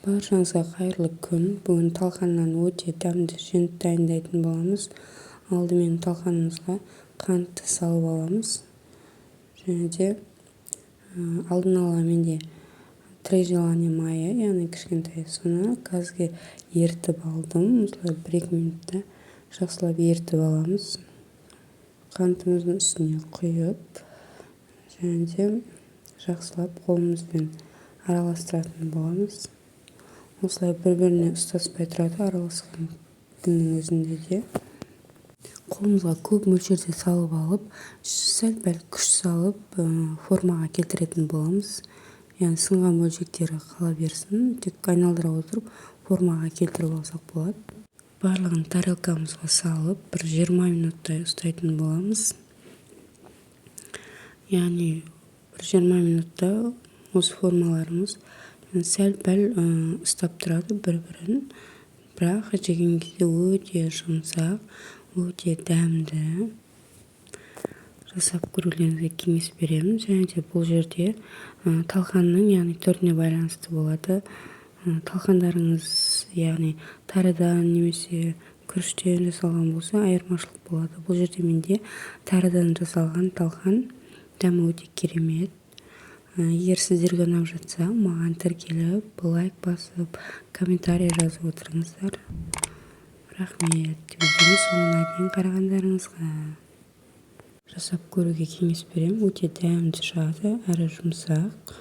Баршаңызға қайырлы күн! Бүгін талқаннан өте дәмді жент дайындайтын боламыз. Алдымен талқанымызға қантты салып аламыз. Және де алдын ала менде «Три желания» майы, яғни кішкентай, соны газге ерітіп алдым. Осылай 1-2 минутта жақсылап ерітіп аламыз. Қантымыздың үстіне құйып және де жақсылап қолымызбен араластыратын боламыз. Осылай бір біріне ұстаспай тұрады араласқан күннің өзінде де. Қолымызға көп мөлшерде салып алып, сәл пәл күш салып, формаға келтіретін боламыз. Яғни сынған бөлшектері қала берсін, тек айналдыра отырып, формаға келтіріп алсақ болады. Барлығын тарелкамызға салып, бір 20 минуттай ұстайтын боламыз. Яғни бір 20 минутта осы формаларымыз сәл пәл ұстап тұрады бір бірін, бірақ жеген кезде өте жұмсақ, өте дәмді. Жасап көрулеріңізге кеңес беремін. Және де бұл жерде талқанның, яғни түріне байланысты болады. Талқандарыңыз, яғни тарыдан немесе күріштен жасалған болса, айырмашылық болады. Бұл жерде менде тарыдан жасалған талқан, дәмі өте керемет. Егер сіздерге ұнап жатса, маған тіркеліп, лайк басып, комментарий жазып отырыңыздар. Рахмет видеоның соңына дейін қарағандарыңызға! Жасап көруге кеңес беремін, өте дәмді шығады әрі жұмсақ.